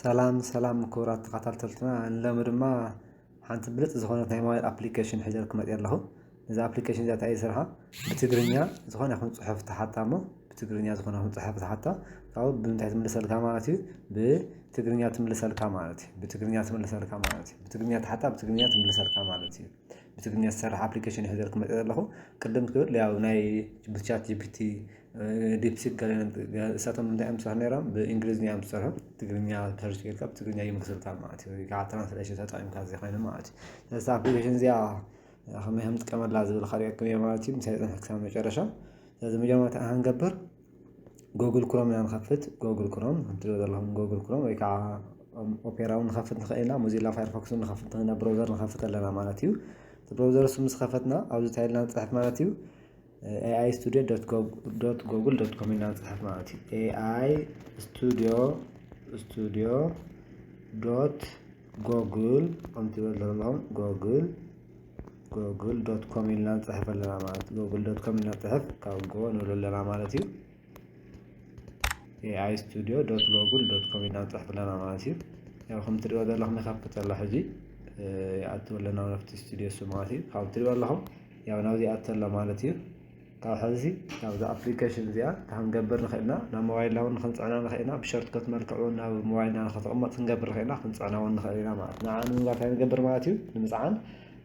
ሰላም ሰላም ክቡራት ተኸታተልትና፣ ንሎሚ ድማ ሓንቲ ብልጽ ዝኾነት ናይ ሞባይል ኣፕሊኬሽን ሒዘልኩም መፅየ ኣለኹ። ነዛ ኣፕሊኬሽን እዚኣ እንታይ እየ ዝሰርሓ? ብትግርኛ ዝኾነ ይኹን ጽሑፍ ትሓታ እሞ፣ ብትግርኛ ዝኾነ ይኹን ጽሑፍ ትሓታ፣ ካብኡ ብምንታይ ትምልሰልካ ማለት እዩ? ብትግርኛ ትምልሰልካ ማለት እዩ። ብትግርኛ ትምልሰልካ ማለት እዩ። ብትግርኛ ትሓታ፣ ብትግርኛ ትምልሰልካ ማለት እዩ። ብትግርኛ ዝሰርሕ ኣፕሊኬሽን እየ ሒዘልኩም መፅየ ዘለኹ። ቅድም ክብል ያው ናይ ቻት ጂ ፒ ቲ፣ ዲፕሲክ ገለ እሳቶም እንታይ እዮም ዝሰርሑ ነይሮም? ብእንግሊዝኛ እዮም ዝሰርሑ። ትግርኛ ሰርች ጌርካ ብትግርኛ ይምልስልካ ማለት እዩ። ወይ ከዓ ትራንስሌሽን ተጠቒምካ እዚ ኮይኑ ማለት እዩ። ስለዚ ኣፕሊኬሽን እዚኣ ከመይ ከም ንጥቀመላ ዝብል ከርእየኩም እየ ማለት እዩ። ምሳይ ፅንሕ ክሳብ መጨረሻ። ስለዚ መጀመርታ እንታይ ክንገብር? ጎግል ክሮም ኢና ንኸፍት። ጎግል ክሮም ከምትሪኦ ዘለኹም ጎግል ክሮም ወይ ከዓ ኦፔራ እውን ንኸፍት ንኽእል ኢና። ሞዚላ ፋየርፎክስ እውን ንኸፍት ንኽእል ኢና። ብሮዘር ንኸፍት ኣለና ማለት እዩ። እቲ ብሮዘር እሱ ምስ ኸፈትና ኣብዚ እንታይ ኢልና ንፅሕፍ ማለት እዩ? ኤ ኣይ ስቱዲዮ ዶት ጎግል ዶት ኮም ኢልና ንፅሕፍ ማለት እዩ። ኤ ኣይ ስቱዲዮ ስቱዲዮ ዶት ጎግል ከምትሪኦ ዘለኹም ጎግል ጎግል ዶት ኮም ኢልና ንፅሕፍ ኣለና ማለት እዩ። ጎግል ዶት ኮም ኢልና ንፅሕፍ ካብ ጎ ንብሎ ኣለና ማለት እዩ። ኤ ኣይ ስቱዲዮ ዶት ጎግል ዶት ኮም ኢልና ንፅሕፍ ኣለና ማለት እዩ። ያው ከም ትሪኦ ዘለኹም ይኸፍት ኣሎ ሕጂ። እ፣ ይኣቱ ኣለና ናብቲ ስቱዲዮ እሱ ማለት እዩ። ካብ ትሪኦ ኣለኹም ያው ናብዚ ይኣቱ ኣሎ ማለት እዩ። ካብ ሕዚ ናብዚ ኣፕሊኬሽን እዚኣ እንታይ ክንገብር ንኽእል ኢና? ናብ ሞባይልና እውን ንኽንፅዕና ንኽእል ኢና። ብሸርትከት መልክዕ እውን ናብ ሞባይልና ንኸተቕመጥ ክንገብር ንኽእል ኢና። ክንፅዕና እውን ንኽእል ኢና ማለት እዩ። ንዓ ንምግባር እንታይ ንገብር ማለት እዩ? ንምፅዓን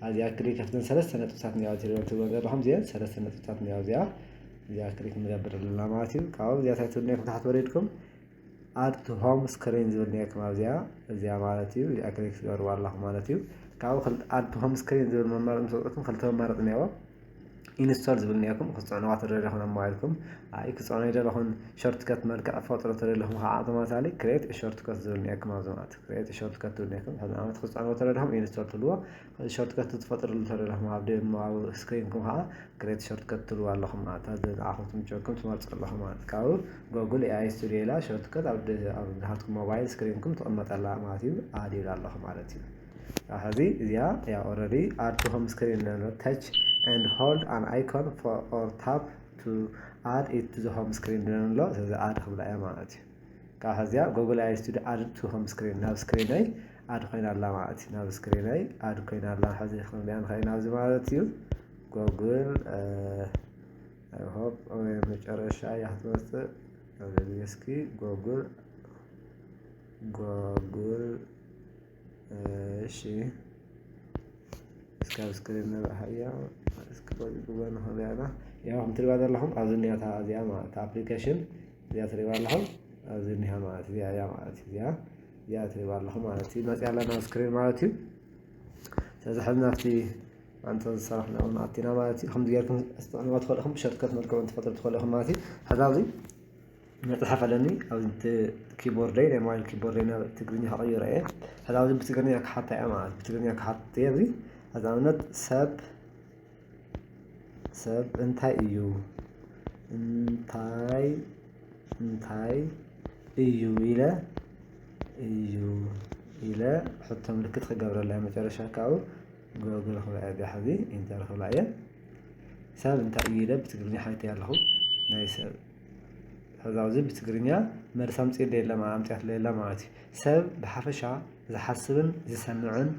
ኣብዚኣ ክሊክ ኣብተን ሰለስተ ነጥብታት እኒኣዋ ትሪእወን ትብሎ ዘለኹም እዚአን ሰለስተ ነጥብታት እኒኣዋ እዚኣ እዚኣ ክሊክ ንገብር ኣለና ማለት እዩ። ካብኡ እዚኣ እንታይ ትብል እኒአኩም ታሕቲ ወሪድኩም ኣድ ቱ ሆም ስክሪን ዝብል እኒአኩም ኣብዚኣ እዚኣ ማለት እዩ። እዚኣ ክሊክ ትገብርዋ ኣለኹም ማለት እዩ። ካብኡ ክል-፣ ኣድ ቱ ሆም ስክሪን ዝብል መማረፂ ምስ ወፅእኩም ክልተ መማረፂ እኒአዎ። ኢንስቶል ዝብል እኒአኩም ክትፅዕንዋ ተደለኹም ኣብ ሞባይልኩም። ኣይ ክፅዕኖ ይደለኹን ሾርትከት መልክዕ ክፈጥሮ ተደለኹም ከዓ ኣውቶማቲካሊ ክሬት ሾርትከት ዝብል እኒአኩም ኣብዚ ማለት እዩ። ክሬት ሾርትከት ትብል እኒአኩም። ሕዚ ንኣብነት ክትፅዕንዎ ተደለኹም ኢንስቶል ትብልዎ። ሾርትከት ትፈጥርሉ ተደለኹም ኣብ ደ-፣ ኣብ ስክሪንኩም ከዓ ክሬት ሾርትከት ትብልዎ ኣለኹም ማለት እዩ። ንዓኹም ትምችወኩም ትመርፁ ኣለኹም ማለት እዩ። ካብኡ ጎግል ኤ ኣይ ስቱዲዮ ኢላ ሾርትከት ኣብ ደ-፣ ኣብ ናትኩም ሞባይል ስክሪንኩም ትቕመጠላ ማለት እዩ። ኣድ ይብል ኣለኹ ማለት እዩ። ሕዚ እዚኣ ያው ኦልሬዲ ኣድ ቱ ሆም ስክሪን ኣሎ። ተች ኤንድ ሆልድ ኣን ኣይኮን ኦር ታፕ ቱ ኣድ ኢት ቱ ዘ ሆም ስክሪን ድለን ኣሎ። ስለዚ ኣድ ክብላ እያ ማለት እዩ። ካብ ሕዚኣ ጎግል ኤ ኣይ ስቱዲዮ ኣድ ቱ ሆም ስክሪን ናብ ስክሪነይ ኣድ ኮይና ኣላ ማለት እዩ። ናብ ስክሪነይ ኣድ ኮይና ኣላ። ሕዚ ክንሪኣ ንኽእል ኢና ኣብዚ ማለት እዩ። ጎግል፣ እ፣ ኣይ ሆፕ፣ ኦ፣ መጨረሻ እያ ክትመፅእ። ኣብዚ እስኪ ጎግል፣ ጎግል፣ እሺ። እስኪ ኣብ ስክሪን ንርኣያ። እስኪ ቆይ፣ ብጎኒ ክንሪኣ ኢና። ያው ከም ትሪእዋ ዘለኹም ኣብዚ እኒኣ እታ እዚኣ ማለት እታ ኣፕሊኬሽን እዚኣ ትሪእዋ ኣለኹም። ኣብዚ እኒኣ ማለት እዚኣ እያ ማለት እዚኣ፣ እዚኣ ትሪእዋ ኣለኹም ማለት እዩ። መፂኣ ኣላ ናብ ስክሪን ማለት እዩ። ስለዚ ሕዚ ናብቲ ኣንተ ዝሰራሕና እውን ኣቲና ማለት እዩ። ከምዚ ጌርኩም ክትጥቀምዋ ትኽእሉ ኢኹም፣ ብሸርትከት መልክዑ እውን ትፈጥሩ ትኽእሉ ኢኹም ማለት እዩ። ሕዚ ኣብዚ መፅሓፍ ኣለኒ፣ ኣብዚ ቲ-፣ ኪቦርደይ፣ ናይ ሞባይል ኪቦርደይ ናብ ትግርኛ ክቕይሮ እየ። ሕዚ ኣብዚ ብትግርኛ ክሓታ እየ ማለት፣ ብትግርኛ ክሓት እየ። ኣብዚ ሕዚ ኣብነት ሰብ፣ ሰብ እንታይ እዩ? እንታይ፣ እንታይ እዩ ኢለ፣ እዩ ኢለ ሕቶ ምልክት ክገብረላ እየ። መጨረሻ ካብኡ ጎግል ክብላ እየ፣ እዚኣ ሕዚ ኢንተር ክብላ እየ። ሰብ እንታይ እዩ ኢለ ብትግርኛ ሓቲተ ኣለኹ። ናይ ሰብ ሕዚ ኣብዚ ብትግርኛ መልሲ ኣምፅእለይ የለ ማ-፣ ኣምፅኣትለይ የላ ማለት እዩ። ሰብ ብሓፈሻ ዝሓስብን ዝሰምዕን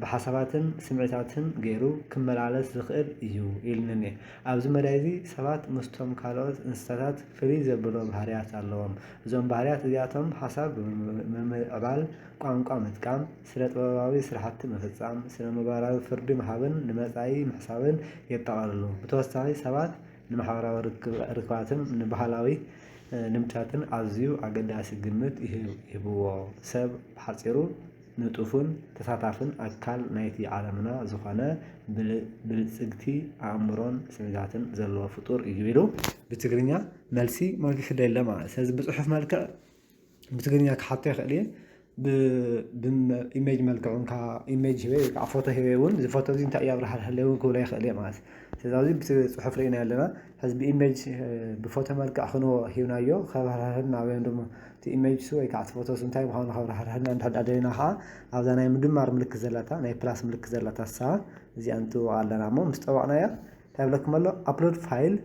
ብሓሳባትን ስምዒታትን ገይሩ ክመላለስ ዝኽእል እዩ ኢልኒ እኒአ። ኣብዚ መዳይ እዚ ሰባት ምስቶም ካልኦት እንስሳታት ፍልይ ዘብሎ ባህርያት ኣለዎም። እዞም ባህርያት እዚኣቶም ሓሳብ ብምምዕባል፣ ቋንቋ ምጥቃም፣ ስነ ጥበባዊ ስራሕቲ ምፍፃም፣ ስነ ምግባራዊ ፍርዲ ምሃብን ንመፃኢ ምሕሳብን የጠቓልሉ። ብተወሳኺ ሰባት ንማሕበራዊ ርክብ-፣ ርክባትን ንባህላዊ፣ እ፣ ልምድታትን ኣዝዩ ኣገዳሲ ግምት ይህብ-፣ ይህብዎ። ሰብ ብሓጺሩ ንጡፍን ተሳታፍን ኣካል ናይቲ ዓለምና ዝኾነ ብል-፣ ብልጽግቲ ኣእምሮን ስምዒታትን ዘለዎ ፍጡር እዩ ኢሉ ብትግርኛ መልሲ መልጊሱለይ ኣሎ ማለት እዩ። ስለዚ ብጽሑፍ መልክዕ ብትግርኛ ክሓቶ ይኽእል እየ። ብ-፣ ብም-፣ ኢሜጅ መልክዑ እንካ ኢሜጅ ሂበ ወይ ከዓ ፎቶ ሂበ እውን፣ እዚ ፎቶ እዚ እንታይ እዩ ኣብርሃልሃለይ እውን ክብሎ ይኽእል እየ ማለት እዩ። ስለዚ ኣብዚ ብቲ-፣ ጽሑፍ ርኢና ኣለና። ሕዚ ብኢሜጅ፣ እ፣ ብፎቶ መልክዕ ክንዎ ሂብናዮ፣ ከብርሃልሃልና ወይ ድማ እቲ ኢሜጅ ሱ ወይ ከዓ እቲ ፎቶ ሱ እንታይ ምዃኑ ከብርሃልሃልና እንድሕር ደኣ ደሊና ከዓ ኣብዛ ናይ ምድማር ምልክት ዘላታ፣ ናይ ፕላስ ምልክት ዘላታ እሳ እዚኣ ንጥውቓ ኣለና እሞ ምስ ጠወቕናያ እንታይ ይብለኩም ኣሎ? ኣፕሎድ ፋይል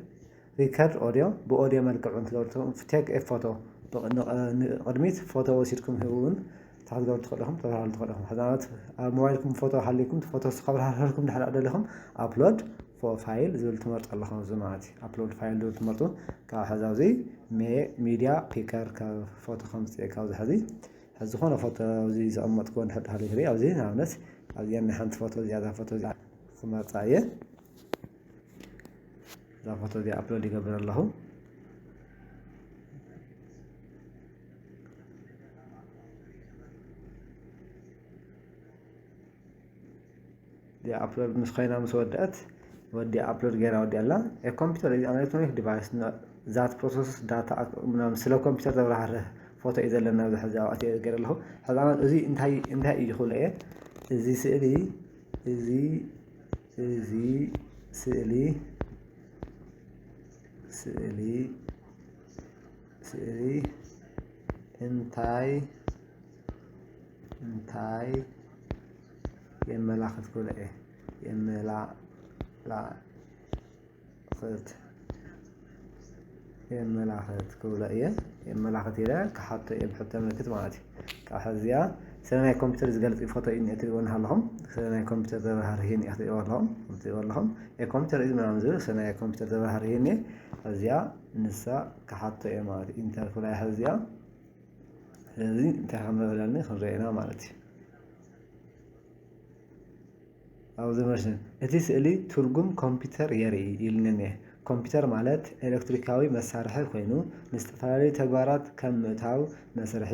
ሪከርድ ኦድዮ፣ ብኦድዮ መልክዕ እውን ትገብሩ፣ ቴክ ኤ ፎቶ፣ ብቕ-፣ ንቕ-፣ ንቕድሚት ፎቶ ወሲድኩም ህቡ እውን እንታይ ክትገብሩ ትኽእሉ ኢኹም፣ ተብራህርህሩ ትኽእሉ ኢኹም። ሕዚ ንኣብነት ኣብ ሞባይልኩም ፎቶ ሃልይኩም፣ እቲ ፎቶ ንሱ ከብራህርህረልኩም ድሕር ደሊኹም፣ ኣፕሎድ ፎ-፣ ፋይል ዝብል ትመርጹ ኣለኹም። እዚ ማለት እዩ፣ ኣፕሎድ ፋይል ዝብል ትመርጹ። ካብ ሕዚ ኣብዚ ሜ-፣ ሚድያ ፒከር ካብ ፎቶ ከምጽእ፣ ካብዚ ሕዚ፣ ሕዚ ዝኾነ ፎቶ ኣብዚ ዘቐመጥኩዎ እንድሕር ደኣ ሃልዩ፣ ኣብዚ ንኣብነት ኣብዚኣ ናይ ሓንቲ ፎቶ እዚኣ፣ እዛ ፎቶ እዚኣ ክመርጻ እየ። እዛ ፎቶ እዚኣ ኣፕሎድ ይገብር ኣለኹ። እዚኣ ኣፕሎድ ምስ ኮይና፣ ምስ ወደአት፣ ወዲኣ ኣፕሎድ ገይራ ወዲኣ ኣላ። A computer is an electronic device that processes data. ምናምን ስለ ኮምፒውተር ዘብራህርህ ፎቶ እዩ ዘለና። ኣብዚ ሕዚ ኣብኣት እየ ገይረ ኣለኹ። ሕዚ ኣነ እዚ እንታይ፣ እንታይ እዩ ክብሎ እየ? እዚ ስእሊ፣ እዚ፣ እዚ ስእሊ፣ ስእሊ፣ ስእሊ እንታይ፣ እንታይ የመላኽት ክብሎ እየ? የመላላኽት፣ የመላኽት ክብሎ እየ። የመላኽት ኢለ ክሓቶ እየ ብሕቶ ምልክት ማለት እዩ። ካብ ሕዚ እዚኣ ስለ ናይ ኮምፒውተር ዝገልጽ ፎቶ እዩ እኒኦ፣ ትሪእዎ እናሃለኹም። ስለ ናይ ኮምፒውተር ዘብራህርህ እዩ እኒኦ፣ ትሪእዎ ኣለኹም፣ ትሪእዎ ኣለኹም። A computer is ምናምን ዝብል ስለ ናይ ኮምፒውተር ዘብራህርህ እዩ እኒኦ። እዚኣ ንሳ ክሓቶ እየ ማለት እዩ። ኢንተር ክብላ እየ ሕዚ እዚኣ። ስለዚ እንታይ ከም ዝብለኒ ክንርኢ ኢና ማለት እዩ። ኣብዚ መሽን እቲ ስእሊ ትርጉም ኮምፒውተር የርኢ ኢሉኒ እኒአ። ኮምፒውተር ማለት ኤሌክትሪካዊ መሳርሒ ኮይኑ፣ ንዝተፈላለዩ ተግባራት ከም ምእታው፣ መስርሒ፣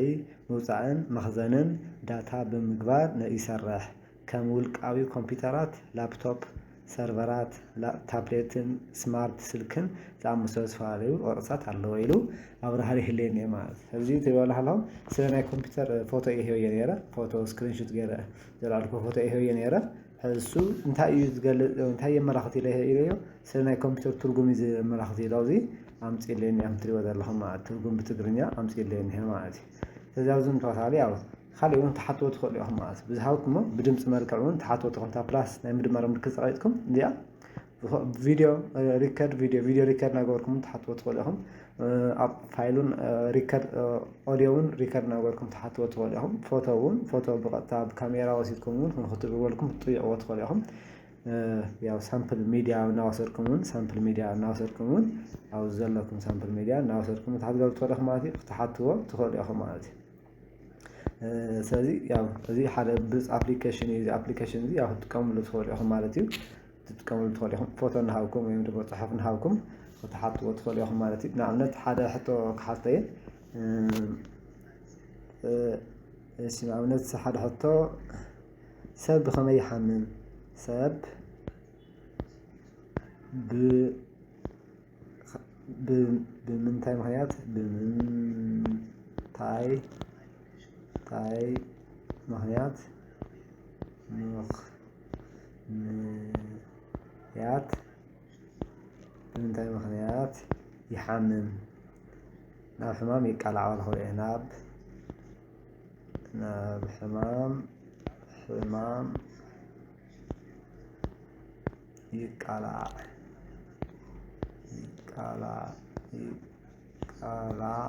ምውጻእን መኽዘንን ዳታ ብምግባር ን-፣ ይሰርሕ። ከም ውልቃዊ ኮምፒውተራት፣ ላፕቶፕ፣ ሰርቨራት፣ ላ-፣ ታብሌትን ስማርት ስልክን ዝኣመሰሉ ዝተፈላለዩ ቅርጽታት ኣለዎ ኢሉ ኣብራህሪ ይህልየኒ እየ ማለት እዩ። ሕዚ ትሪእዎ ኣለኹም፣ ስለ ናይ ኮምፒውተር ፎቶ ይህበዮ ነይረ፣ ፎቶ ስክሪንሹት ገይረ ዘልዓልኩ ፎቶ ይህበዮ ነይረ። ሕዚ እሱ እንታይ እዩ ዝገልጽ፣ እንታይ የመላኽት ኢለ ኢለዮ፣ ስለ ናይ ኮምፒውተር ትርጉም እዩ ዘመላኽት ኢሉ ኣብዚ ኣምጺእለኒ፣ ከም ትሪእዎ ዘለኹም ማለት ትርጉም ብትግርኛ ኣምጺእለኒ ማለት እዩ። ስለዚ ኣብዚ ምትኸታሊ ያው ካልእ እውን ትሓትዎ ትኽእሉ ኢኹም ማለት እዩ። ብዝሃብኩሞ ብድምፂ መልክዕ እውን ትሓትዎ ትኽእሉ፣ እታ ፕላስ ናይ ምድማር ምልክት ዝቐይጥኩም እዚኣ ቪድዮ ሪከርድ፣ ቪድዮ፣ ቪድዮ ሪከርድ እናገበርኩም እውን ትሓትዎ ትኽእሉ ኢኹም። ኣብ ፋይሉን ሪከርድ ኦዲዮ እውን ሪከርድ እናገበርኩም ትሓትዎ ትኽእሉ ኢኹም። ፎቶ እውን፣ ፎቶ ብቐጥታ ብካሜራ ወሲድኩም እውን ክንክትግበልኩም ትጥይቕዎ ትኽእሉ ኢኹም። ያው ሳምፕል ሚድያ እናወሰድኩም እውን፣ ሳምፕል ሚድያ እናወሰድኩም እውን፣ ኣብዚ ዘለኩም ሳምፕል ሚድያ እናወሰድኩም ክትሓትዎ ትኽእሉ ኢኹም ማለት እዩ። ክትሓትዎ ትኽእሉ ኢኹም ማለት እዩ። እ፣ ስለዚ ያው እዚ ሓደ ብሉጽ ኣፕሊኬሽን እዩ። እዚ ኣፕሊኬሽን እዚ ያው ክትጥቀምሉ ትኽእሉ ኢኹም ማለት እዩ። ክትጥቀምሉ ትኽእሉ ኢኹም። ፎቶ እናሃብኩም ወይም ድማ ጽሑፍ እናሃብኩም ክትሓትዎ ትኽእሉ ኢኹም ማለት እዩ። ንኣብነት ሓደ ሕቶ ክሓቶ እየ። እ፣ እ፣ እሺ፣ ንኣብነት ሓደ ሕቶ፣ ሰብ ብኸመይ ይሓምም? ሰብ ብ-፣ ብ-፣ ብምንታይ ምኽንያት፣ ብምንታይ፣ ታይ ምኽንያት፣ ምኽንያት፣ ብምንታይ ምኽንያት ይሓምም? ናብ ሕማም ይቃላዕ ክብል እየ። ናብ፣ ናብ ሕማም፣ ሕማም ይቃላዕ፣ ይቃላዕ፣ ይቃላዕ፣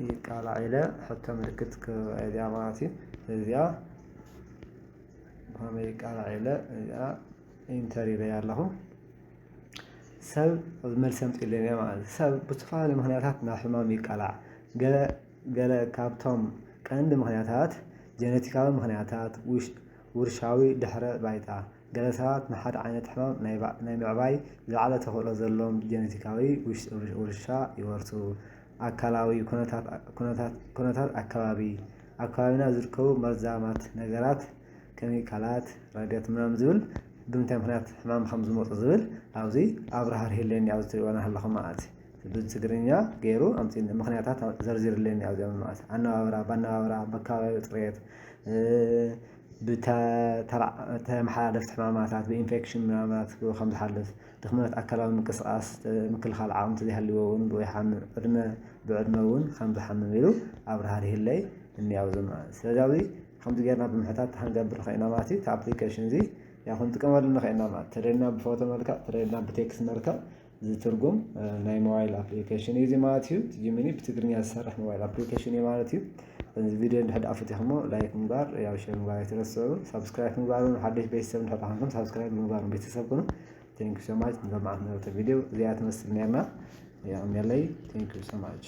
ይቃላዕ ኢለ ሕቶ ምልክት ክብላ እዚኣ ማለት እዩ። እዚኣ ብኸመይ ይቃላዕ ኢለ እዚኣ ኢንተር ኢለያ ኣለኹ። ሰብ፣ ኣብዚ መልሲ ኣምጺእለይ እኒአ ማለት እዩ። ሰብ ብዝተፈላለዩ ምኽንያታት ናብ ሕማም ይቃላዕ። ገለ፣ ገለ ካብቶም ቀንዲ ምኽንያታት ጀነቲካዊ ምኽንያታት፣ ውሽ-፣ ውርሻዊ ድሕረ ባይታ። ገለ ሰባት ንሓደ ዓይነት ሕማም ናይ ባ-፣ ናይ ምዕባይ ዝለዓለ ተኽእሎ ዘለዎም ጀነቲካዊ ውሽ-፣ ውርሻ ይወርሱ። ኣካላዊ ኩነታት፣ ኩነታት፣ ኩነታት ኣካባቢ። ኣብ ከባቢና ዝርከቡ መርዛማት ነገራት፣ ኬሚካላት፣ ራድያት ምናምን ዝብል ብምንታይ ምኽንያት ሕማም ከም ዝመፁ ዝብል ኣብዚ ኣብራህሪህለኒ ኣብዚ ትሪእዎ እናሃለኹም ማለት እዩ። ብትግርኛ ገይሩ ኣምፂእኒ፣ ምኽንያታት ዘርዚርለኒ ኣብዚኦም ማለት እዩ። ኣነባብራ፣ ብኣነባብራ፣ ብኣከባቢያዊ ፅሬት፣ እ፣ ብተ-፣ ተራ-፣ ተመሓላለፍቲ ሕማማታት፣ ብኢንፌክሽን ምናልባት ከም ዝሓልፍ፣ ድኽመት ኣካላዊ ምንቅስቓስ፣ እ፣ ምክልኻል ዓቕሚ እንተዘይሃልይዎ እውን ብወይ ሓምም፣ ዕድመ፣ ብዕድመ እውን ከም ዝሓምም ኢሉ ኣብራህሪህለይ እኒኣ ኣብዚ ማለት እዩ። ስለዚ ኣብዚ ከምዚ ጌርና ብምሕታት ክንገብር ንኽእል ኢና ማለት እዩ። እቲ ኣፕሊኬሽን እዚ ያው ክንጥቀመሉ ንኽእል ኢና ማለት እዩ። ተደሊና ብፎቶ መልክዕ፣ ተደሊና ብቴክስት መልክዕ ዝትርጉም፣ እ፣ ናይ ሞባይል ኣፕሊኬሽን እዩ እዚ ማለት እዩ። እቲ ጂሚኒ ብትግርኛ ዝሰርሕ ሞባይል ኣፕሊኬሽን እዩ ማለት እዩ። እዚ ቪድዮ እንድሕር ደኣ ፈቲኹሞ ላይክ ምግባር፣ ያው ሼር ምግባር ኣይትረስዑ። ሳብስክራይብ ምግባር እውን ሓደሽ ቤተሰብ እንድሕር ደኣ ኮይንኩም ሳብስክራይብ ምግባር ቤተሰብ ኩኑ። Thank you so much። ንሎማዓንቲ ነበረቶ ቪድዮ እዚኣ ትመስል ነርና። የቐንየለይ። Thank you so much።